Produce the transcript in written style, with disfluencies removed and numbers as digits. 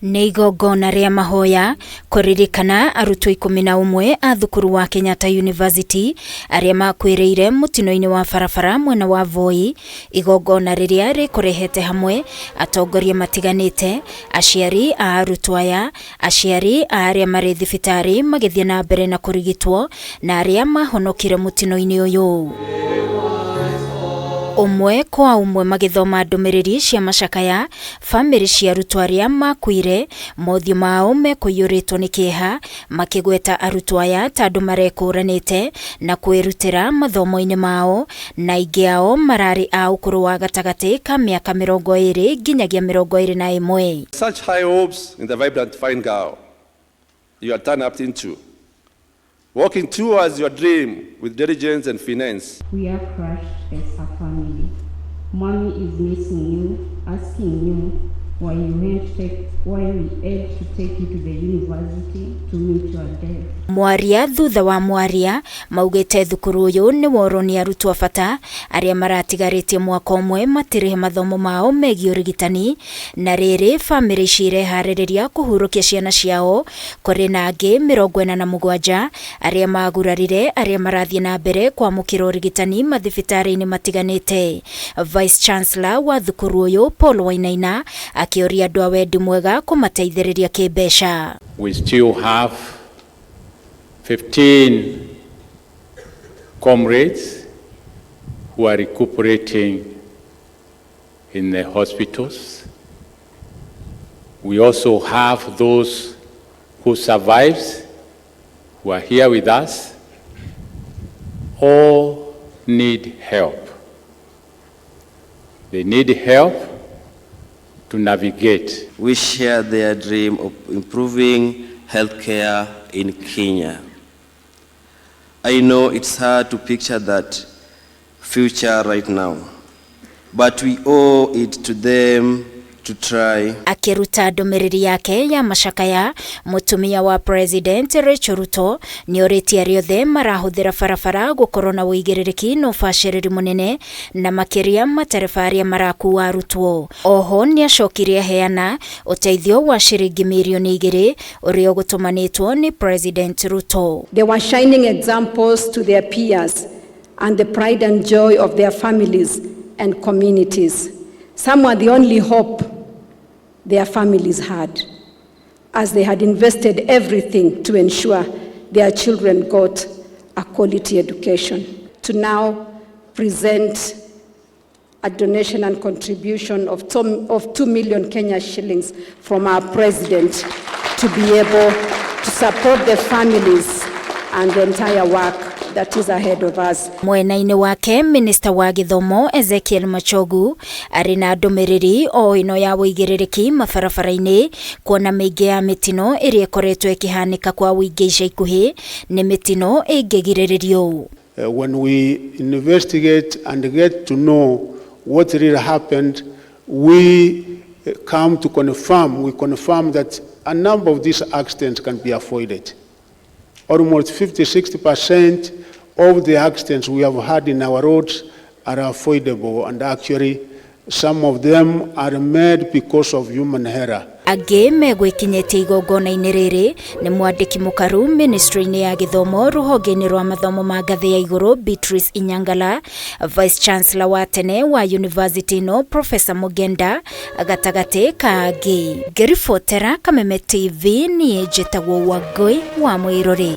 Nĩ igongona rĩa mahoya kũririkana arutwo 11 a thukuru wa Kenyatta University arĩa makuĩrĩire mũtino-inĩ wa barabara mwena wa Voi, igongona rĩrĩa rĩkũrehete hamwe atongoria matiganĩte, aciari a arutwo aya, aciari a arĩa marĩ thibitarĩ magĩthiĩ na mbere na kũrigitwo na arĩa mahonokire mũtino-inĩ ũyũ. Ũmwe kwa ũmwe magĩthoma ndũmĩrĩri cia macakaya, bamĩrĩ cia arutwo arĩa makuire, mothiũ mao mekũiyũrĩtwo nĩ kĩeha, makĩgweta arutwo aya ta andũ marekũranĩte na kwĩrutĩra mathomo-inĩ mao, na aingĩ ao mararĩ a ũkũrũ wa gatagatĩ ka mĩaka 20 nginyagia 21. Such high hopes in the vibrant fine girl you are turned up into, walking towards your dream with diligence and finesse. We are crushed as a family. Mommy is missing you, asking you why you had take, why we had to take you to the university to meet your death. Mwaria thutha wa mwaria maugĩte thukuru ũyũ nĩ worwo nĩ arutwo bata arĩa maratigarĩtie mwaka ũmwe matirĩhe mathomo mao megiĩ ũrigitani, na rĩrĩ bamĩrĩ ici ireharĩrĩria kũhurũkia ciana ciao. Kũrĩ na angĩ 47 arĩa magurarire arĩa marathiĩ na mbere kwamũkĩra ũrigitani mathibitarĩ-inĩ matiganĩte. Vice Chancellor wa thukuru ũyũ Paul Wainaina akĩũria andũ a wendi mwega kũmateithĩrĩria kĩmbeca. We still have 15 comrades who are recuperating in the hospitals. We also have those who survives, who are here with us. All need help. They need help to navigate. We share their dream of improving healthcare in Kenya. I know it's hard to picture that future right now, but we owe it to them to try. Akĩruta ndũmĩrĩri yake ya macakaya, mũtumia wa President Rachel Ruto nĩ orĩtie arĩa othe marahũthĩra barabara gũkorwo na ũigĩrĩrĩki na ũbacĩrĩri mũnene, na makĩria matereba arĩa marakua arutwo. Oho nĩ acokire aheana ũteithio wa ciringi mirioni 2 ũrĩa ũgũtũmanĩtwo nĩ President Ruto. They were shining examples to their peers and the pride and joy of their families and communities. Some were the only hope their families had, as they had invested everything to ensure their children got a quality education. To now present a donation and contribution of 2 million Kenya shillings from our president to be able to support the families and the entire work that is ahead of us. Mwena-inĩ wake, minista wa gĩthomo Ezekiel Machogu arĩ na ndũmĩrĩri o ĩno ya ũigĩrĩrĩki mabarabara-inĩ, kuona mĩingĩ ya mĩtino ĩrĩa ĩkoretwo ĩkĩhanĩka kwa ũingĩ ica ikuhĩ nĩ mĩtino ĩngĩgirĩrĩrio. When we investigate and get to know what really happened, we come to confirm, we confirm that a number of these accidents can be avoided. Almost 50, 60% of the accidents we have had in our roads are avoidable, and actually some of them are made because of human error. Angĩ megwĩkinyĩtie igongona-inĩ rĩrĩ nĩ mwandĩki mũkaru ministry-inĩ ya gĩthomo rũhonge-inĩ rwa mathomo ma ngathĩ ya igũrũ Beatrice Inyangala, Vice Chancellor wa tene wa university ĩno Professor Mugenda gatagatĩ ka angĩ. Ngĩribotera Kameme TV, niĩ njĩtagwo Wangũi wa Mwĩrori.